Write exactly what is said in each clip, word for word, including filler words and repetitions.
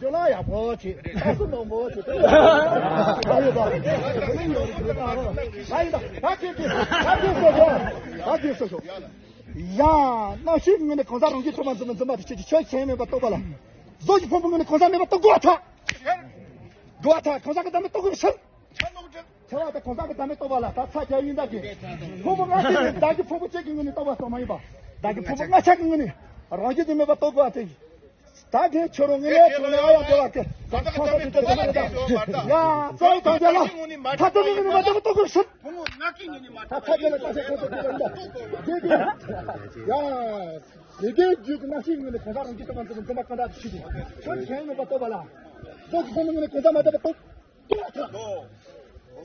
འཇོན་ལ་ཡག་པོ་བྱེད། ལྟ་སུ་ནོར་མོ་བྱེད། ད་ཡོད་ད། ད་ཡོད་ད། ད་ཁྱེད་ཀྱིས་ད་ཁྱེད་ཤོག་ཤོག་ད་ཁྱེད་ཤོག་ཤོག་ཡ། རྣམ་ཤེས་ཀྱི་ངོས་ནས་གང་ཟག་རང་གི་ཐོག་མ་འཛིན་པ་འཛིན་པ་དེ་ཁྱེད་ཀྱི་ཆོས་ཁྱད་མེད་པ་རྟོགས་པ་ལ། བཟོ་གི་ཕུང་པོའི་ངོས་ནས་གང་ཟག་མེད་པ་རྟོགས་དགོས་པ་ཐག་དགོས་པ་ཐག་གང་ཟག་གི་བདག་མེད་རྟོགས་དགོས་པ་ཤར། ཁྱེད་རང་ད་གང་ཟག་གི་བདག་མེད་རྟོགས་པ་ལ་ད་ཚ་རྒྱ་ཡིན་ད་གི། ཕུང་པོ་སྔ་ཕྱི་ནི་བདག་གི་ཕུང་པོ་གཅིག་གི་ངོས་ནས་རྟོགས་པ་སོགས་མ་ཡིན་པ། བདག་གི་ཕུང་པོ་ལྔ་ཆ་གི་ངོས་ནས་རང་བཞིན་དུ་མེད་པ་རྟོགས་དགོས་པ་དེ། ད་དེ་ཁྱོད་རང་ངོས་ནས་ཁྱོད་ནས་ཨ་ཡ་འདྲ་བ་སྐད་ད་ཁ་ཁ་དེ་དེ་དེ་དེ་ཡ་ཙོག་དང་དེ་ལ་ཁ་ཏོ་ངོས་ནས་མ་རྟོགས་པ་ཁྱོད་རང་ད་ཁ་ཏོ་ངོས་ནས་མ་རྟོགས་པ་ཁྱོད་རང་ད་དེ་དེ་ཡ། དེ་དེ་རྒྱུད་ཀྱི་རྣམ་ཤེས་ངོས་ནས་གང་ཟག་རང་གི་ལྟ་བ་འཛིན་པ་འཛིན་པ་གང་དག་ཞིག་ཁྱོད་ཁྱད་མེད་པ་རྟོགས་པ་ལ། བཟོ་གི་ཕུང་པོའི་ངོས་ནས་གང་ཟག་མ་རྟོགས་པ་རྟོགས།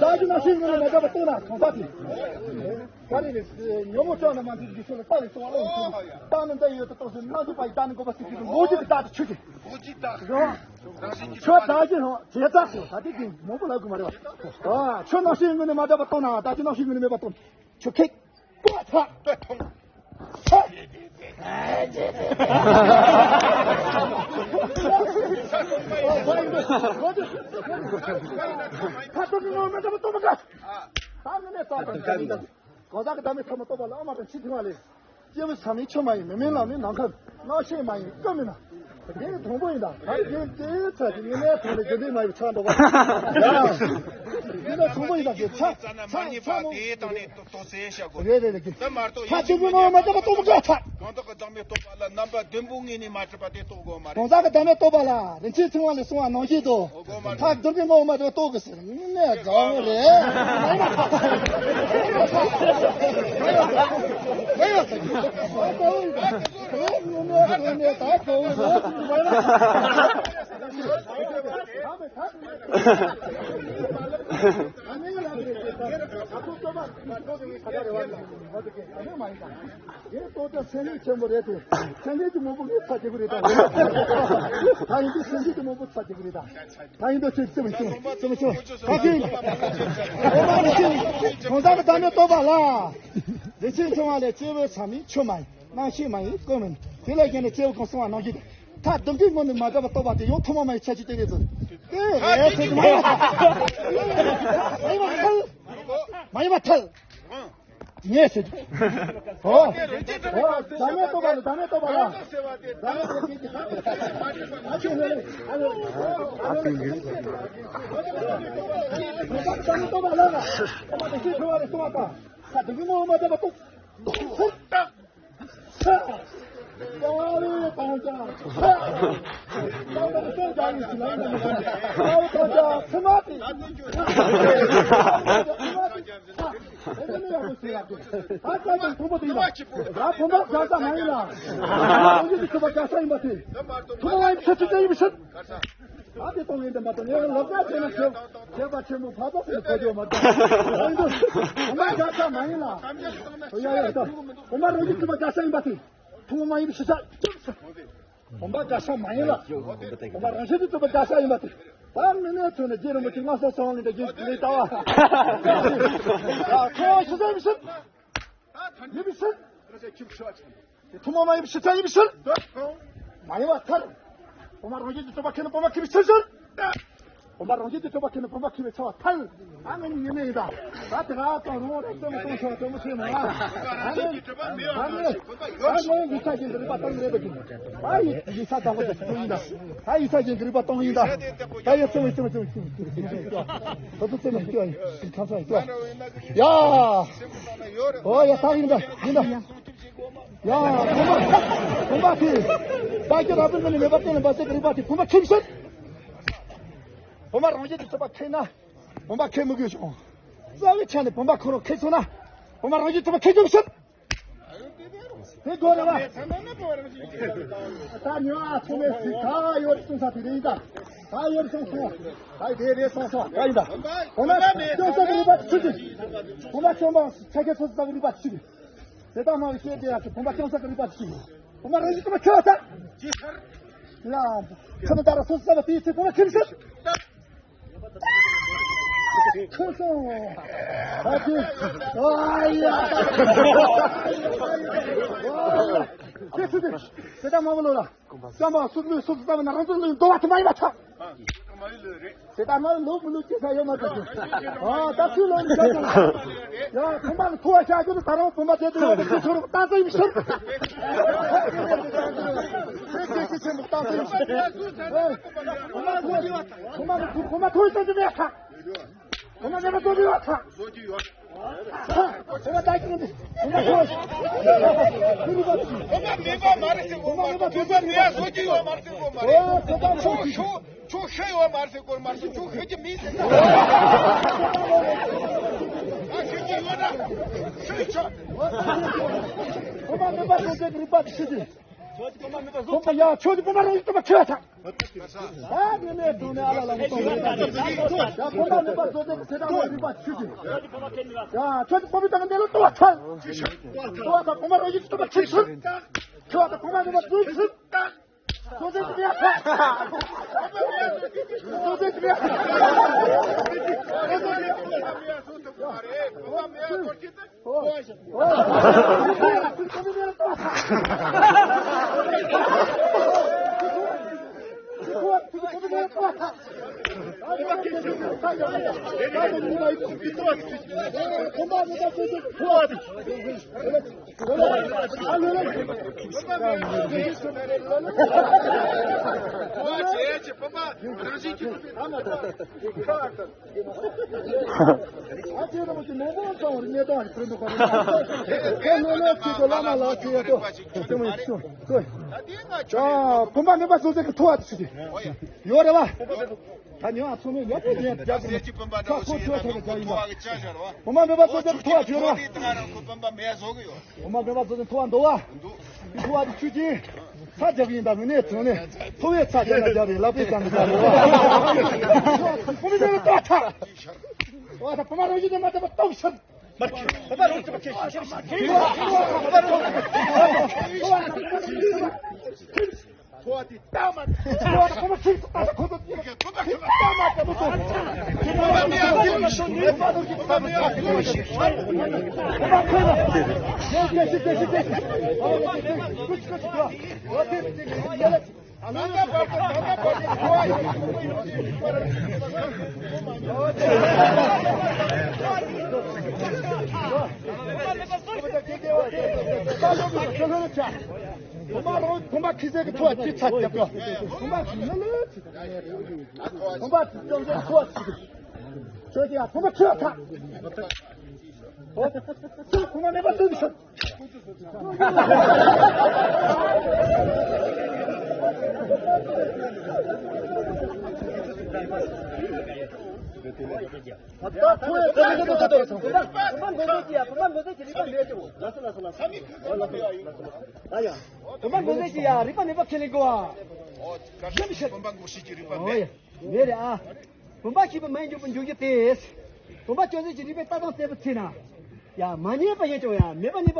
ད་ཅི་ན་ཤིང་ངོ་ནས་མ་བརྒྱབ་པ་གཏོང་ན་གང་ཟག་དེ། ད་རེས་ནས་ཉོ་མོ་ཅག་ན་མ་འདི་འདི་ཚོ་ལ་ལྟ་རེ་གཏོང་བ་ལོངས་ཚོ་ལྟ་ནི་འདི་ཡོད་དུ་གཏོང་ཟིན་ན་འདི་པ་ཡི་ད་ནི་དགོས་པ་སྲིད་ཀྱི་ལོ་རྒྱུས་ཀྱི་རྟགས་དེ་ཆུ་གི་ཆོ་ད་ཅི་ཧོ་ཇེ་ཙག་སོ་ད་དེ་གི་མོ་པོ་ལ་གུ་མ་རེད་བ། ཨ་ཆོ་ནང་ཤིང་ངོ་ནས་མ་བརྒྱབ་པ་གཏོང་ན་ད་ཅི་ནང་ཤིང་ངོ་ནས་མེད་པ་གཏོང་། ཆུ་ཁེག་པོ་ཐག་ཏོ་ཐོང་། གོ་ས་གི་བདག་མེད་ཐོག་མ་གཏོགས་པ་ལ་ཨ་མ་དང་ཕྱི་ཐིང་བ་ལས། སྐྱེས་བུ་ཚང་མའི་ཆོས་མ་ཡིན་མི་མིན་ལམ་ནི་ནང་ཁམས་སྣང་ཤེས་མ་ཡིན་ཀུན་མིན་ན། དེ་ནི་དང་པོ་ཡིན་ད། ད་རེས་དེ་ཚ་གི་ཉི་མའི་ཐོག་ནས་རྒྱུ་འབྲས་མ་ཡིན་ཆགས་འགྲོ་བ། ཡ། དེ་ནི་དང་པོ་ཡིན་ད་དེ་ཚ་ཚ་ཚ་མོ། དེའི་སྟེང་ནས་ཏོག་ཙེ་བཤད་དགོས། རེད་རེད་རེད་གི། དེ་མ་གཏོགས་ཡང་ཅིག་མིན་ན་མ་བརྒྱབ་པ་གཏོང་མི་དགོས་ཐག་གང་དག་གི་བདག་མེད་རྟོགས་པ་ལ་རྣམ་པ་བདུན་པོ་ངོས་ནས་མ་གྲུབ་པ་དེ་རྟོགས་དགོས་མ་རེད། གང་ཟག་གི་བདག་མེད་རྟོགས་པ་ལ་རིན་ཆེན་ཕྲེང་བ་ལས་གསུངས་པ་ནང་བཞིན་དུ། ཐག་རྡུལ་གྱི་ངོ་བོ་མ་གྲུབ་པ་རྟོགས་དགོས་ཟེར། དངོས་གནས་དགའ་བོ་རེད། ངས་ལྟོ་ལྡན་སེམས་ཉིད་ཆེན་པོ་རེད་དེ། སེམས་ཉིད་ཀྱི་མང་པོ་ངས་ཚ་རྒྱག་གི་རེད་ད། ད་ཡིན་དུས་སེམས་ཉིད་ཀྱི་མང་པོ་ཚ་རྒྱག་གི་རེད་ད། ད་ཡིན་དུས་ཚེ་ཚེ་མི་ཆུང་ཚེ་མི་ཆུང་ད་ཁྱོད་ཨོ་མ་རེ་ཆེ་གང་ཟག་གི་བདག་མེད་རྟོགས་པ་ལ། རེ་ཆེ་ཆུང་བ་ལས་སྐྱེས་བུ་ཚང་མའི་ཆོས་མ་ཡིན་སྣང་ཤས་མ་ཡིན་ཀུན་མིན། དེ་ལས་བརྒལ་ནས་སྐྱེས་བུ་གང་གསུང་བ་ནང་བཞིན་ཐག་རྡུལ་གྱི་ངོས་ནས་མ་བརྒྱབ་པ་རྟོགས་པ་དེ་ཡང་ཐུན་མོང་མ་ཡིན་ཆ་ཅི་དེ་རེད་ཟེར། དེ་རེད་ཟེར་གྱི་མ་ཡིན་པ་ཐལ། མ་ཡིན་པ་ཐལ། ངས་ཟེར། ཨོ། ཨོ། བདག་མེད་རྟོགས་པ་ལ་བདག་མེད་རྟོགས་པ་ལ། བདག་མེད་རྟོགས་པ་ལ། ད་དེ་གཏོང་ཡིན་དེ་མ་གཏོགས་ངས་ལབ་ན་བྱས་ན་བྱས་བྱས་པ་ཆེན་པོ་ཕ་ཚོགས་ཀྱི་གོ་རྒྱུ་མ་གཏོགས། ཨ་ནི་བུ་མ་རྒྱ་ཆ་མ་ཡིན་ལ། ཡ་ཡ་ད་བུ་མ་རང་གི་ཁྱིམ་པ་རྒྱ་ཆ་ཡིན་པ་དེ་ཐུང་མ་ཡིན་པའི་ཕྱི་ཆ་བཅུག་ས། བུ་མ་རྒྱ་ཆ་མ་ཡིན་ལ། བུ་མ་རང་བཞིན་གྱི་ཐུབ་པ་རྒྱ་ཆ་ཡིན་པ་དེ། ད་མི་ནས་ཚོ་ནས་རྗེ་རིན་པོ་ཆེ་ལྔ་སོ་སོང་ལ་འདྲ་རྒྱུ་ལས་ལྟ་བ། ཁོ་ཕྱི་ཆ་ཡིན་ཕྱིར། ཡིན་ཕྱིར། ཐུན་མོང་མ་ཡིན་པའི་ཕྱིར་ཐལ། ཡིན་པའི་ཕྱིར། མ་ཡིན་པ་ཐལ། བུ་མ་རང་བཞིན་གྱིས་གྲུབ་པ་ཁེ་ན་བུ་མ་ཁེ་བའི་ཕྱིར་ཕྱིར། བུ་མ་རང་བཞིན་གྱིས་གྲུབ་པ་ཁེ་ན་བུ་མ་ཁེ་བའི་ཕྱིར་ཐལ། ཨ་ངའི་ཉེ་གནས་ཡིན་ད། ད་དེ་ག་ཙམ་རུང་རེ་ཙམ་གཏོང་ཆོག་ཙམ་ཆོས་མ། ཨ་ནི་ཨ་ནི་ཨ་ནི་ཡིག་ཆ་གི་འདི་རིག་པ་གཏོང་གི་རེད་པ་ཀྱི། ཨ་ཡིག་ཡིག་ཆ་དང་པོ་དེ་གཏོང་ཡིན་ད། ཨ་ཡིག་ཆ་གི་འདི་རིག་པ་གཏོང་ཡིན་ད། ད་ཡ་ཙམ་ཙམ་ཙམ་ཙམ་ཙམ་ཙམ་ཙམ་ཙམ་ཙམ་ཙམ་ཙམ་ཙམ་ཙམ་ཡ། ཨོ་ཡ་ད་ཡིན་ད་ཡིན་ད། ཡ། བུམ་པ། བུམ་པ་དེ། བདག་གི་རབ་ཏུ་ངོས་ནས་མེད་པར་བསྟན་ནས་འབད་བརྩོན་གྱི་རིག་པ་དེ་བུམ་པ་ཁེ་བའི་ཕྱིར། བུམ་པ་རང་བཞིན་གྱིས་གྲུབ་པ་ཁེ་ན། བུམ་པ་ཁེ་མི་དགོས་ཤིང་། རྩ་བའི་ཆ་ནས་བུམ་པ་ཁོ་རང་ཁེ་སོང་ན། བུམ་པ་རང་བཞིན་གྲུབ་པ་ཁེ་གྱུར་ཕྱིར། དེ་དགོས་རེད་བ། ད་ཉོ་ཨ་ཚོ་མེད་ཟིག་ད་ཡོད་སོང་ས་དེ་རེད་ད། ད་ཡོད་སོང་སོང་། ད་དེ་རེད་སོང་སོང་ད་ཡིན་ད། འོ་ན་སྐྱོན་ས་གི་རིག་པ་ཆུ་གི། འོ་ན་སྐྱོན་པ་ཆ་ཁྱེད་ཚོ་ས་གི་རིག་པ་ཆུ་གི། དེ་ལྟར་མང་བའི་ཤེས་དེ་ཡང་ཆུ་འོ་ན་སྐྱོན་ས་གི་རིག་པ་ཆུ་གི། འོ་ན་རང་བཞིན་དུ་མ་ཁྱོད་ད། ཡ། ཁྱོད་ད་ར་སོ་ས་བ་དེའི་ཚེ་འོ་ན་ཁྱིམ་ས། ཁོ་སོང་། ཨ་ཙི། ཨ་ཡ། ཁྱེད་ཚོ་དེ། དེ་ལྟར་མང་པོ་ལོ་ལ། ཙམ་པ་སུ་མི་སུ་ཙམ་ན་རང་ཚོ་ལོ་འདོ་བ་ཐུ་མ་ཡིན་པ་ཆགས། དེ་ལྟར་ན་ལོ་མི་ལོ་སྐྱེ་ས་ཡོད་མ་ཐག་ཏུ། ཨ་ད་ཚུལ་ལོ་ལ་ཆགས་ཀྱི། ཡ་ཁོང་པ་ལ་ཐུ་བ་ཆགས་ཀྱི་ད་རང་བུ་མ་དེ་དུ་ཡོད་པ་ཁྱེད་ཚོ་རུ་ཏང་ཙེ་ཡིན་ཤོད། ཁྱེད་ཚོ་ཆེན་པོ་ཏང་ཙེ་ཡིན་ཤོད། ཁོང་པ་ཐུ་ཁོང་པ་ཐུ་ཁོང་པ་ཐུ་ཡིན་ཤོད་དེ་མེད་ཁ། ཁོ་མ་མེད་པ་བཟོ་གི་ཡོད་ཚ། ཁོ་མ་ད་ཀྱང་འདི། ཁོ་མ་ཐོས། ཁོ་མ་མེད་པ་མ་རེད་ཟེར་གོ་མ་རེད། ཁོ་མ་མེད་པ་བཟོ་གི་ཡོད་མ་རེད་ཟེར་གོ་མ་རེད། ཁོ་ཁོ་ཁོ་ཁོ་ཁོ་ཁོ་ཤི་ཡོད་མ་རེད་ཟེར་གོ་མ་རེད། ཁོ་ཤི་གི་མིན་ཟེར། ཁོ་ཤི་གི་ཡོད་ན་ཤི་ཆོག་ཁོ་མ་མེད་པ་བཟོ་གི་རིག་པ་ཤི་གི། ཁོ་མ་ཡ་ཁྱོད་ཀྱི་བུ་མ་རང་ཡིན་ཐུབ་པ་ཁྱོད་ཚ། ཡ་ནི་ནས་དུ་ནས་ཨ་ལ་ལ་མི་གཏོང་། ཡ་ཁོ་མ་མེད་པ་བཟོ་དེ་ཚེ་དང་མ་རིག་པ་ཆུ་ཆུ། ཡ་ཁྱོད་ཀྱི་བུ་མི་དང་ནས་ལ་ལྟོ་བ་ཚ། ལྟོ་བ་ཚ་ཁོ་མ་རང་ཡིན་ཐུབ་པ་ཆུ་ཆུ། ཁྱོད་ཚ་ཁོ་མ་མེད་པ་བཟོ་ཆུ། བཟོ་དེ་ཚེ་ཡ་ཁ། བཟོ་དེ་ཚེ་ཡ་ཁ། ཨ་ཅེ་ར་མོ་ཅི་མོ་མོ་ཚང་རི་ཉེ་དང་རི་ཕྲེང་དུ་གོ་རི། ཁོ་ལོ་ལོ་ཅི་གོ་བླ་མ་ལ་ཅི་ཡ་ཏོ། ཅི་མོ་ཅི་ཅོ། ཨ་བུམ་པ་མེད་པ་བཟོ་ཟེར་གི་ཐོ་བ་ཅི་ཅི། ཡོ་རེ་བ། ད་ཉོ་ཨ་ཚོ་མེ་ཡོ་ཏེ་ཡ་ཏ་ཁོ་ཐོ་ཐོ་ཐོ་ཡིན་པ། བུམ་པ་མེད་པ་བཟོ་ཟེར་གི་ཐོ་བ་ཅི་ཡོ་རེ་བ། བུམ་པ་མེད་པ་བཟོ་ཟེར་ཐོ་བ་འདུག་བ། འདུག་འདི་ཐོ་བ་དེ་ཆུ་ཅི། ཚ་རྒྱབ་ཡིན་ད་མི་ནས་ཚོ་ནས་ཐོ་བའི་ཚ་རྒྱབ་ན་རྒྱབ་རེད་ལབ་པའི་ཙམ་གྱི་ཚ་རེད། བུ་མོ་ནས་ལ་ཐོ་ཐ། ཨོ་ད་བུ་མོ་རང་བཞིན་ནས་མ་བསྡད་པ་ལྟོགས་ཤར། མ་ཁྱེར། བུ་མོ་རང་བཞིན་པ་ཁྱེར་ཤིག་ཁྱེར་ཤིག་བུ་མོ་རང་བཞིན་པ་ཁྱེར་ཤིག་ཁྱེར་ཤིག་ཐོ་བ་དེ་ཏག་མ་ཐོ་བ་དེ་ཁོ་ཚོ་ཁྱེར་ཏག་མ་ཐོ་བ་དེ་ཏག་མ་ཐོ་བ་དེ་ཁོ་ཚོ་ཁྱེར་ཏག་མ་ཐོ་བ་དེ་ཁོ་ཚོ་ཁྱེར་ཏག་མ་ཐོ་བ་དེ་ཁོ་ཚོ་ཁྱེར་ཏག་མ་ཐོ་བ་དེ། བུམ་པ་རང་བུམ་པ་ཁྱི་ཟས་ཀྱི་ཐོག་ཅི་ཚ་རྒྱབ་གི། བུམ་པ་ཁྱི་ནི་ལི་ཚི། བུམ་པ་ཅོང་ཟས་ཐོག་ཅི། ཁྱོད་ཀྱི་ཡ་བུམ་པ་ཁྱི་ཚ། ཨོ། ཁྱི་བུམ་པ་མེད་པ་ལྟོས་ཤོག་ད་ཐོ་ཡ་ད་ད་ད་ད་ད། བུམ་པ་མགོ་ཟས་ཀྱི་ཡ་བུམ་པ་མགོ་ཟས་ཀྱི་རིག་པ་མེད་ཀྱི། ལ་སོ་ལ་སོ་ལ་སོ། ད་ཡ། བུམ་པ་མགོ་ཟས་ཀྱི་ཡ་རིག་པ་མེད་པ་ཁས་ལེན་དགོས་ཨ། ཡོད་མི་ཤེས། བུམ་པ་མགོ་ཟས་ཀྱི་རིག་པ་ཨོ་ཡ། མེད། མེད་རེད་ཨ། བུམ་པ་ཤེས་པ་མེད་འཇུག་པ་འཇུག་རྒྱུ་དེ། བུམ་པ་ཅོག་ཙེ་ཀྱི་རིག་པའི་ལྟ་སྟངས་གསལ་པོ་ཚིག་ན། ཡ་མ་རྙེད་པ་ཡིན་ཀྱང་ཡ་མེད་པ་རྙེད་པ།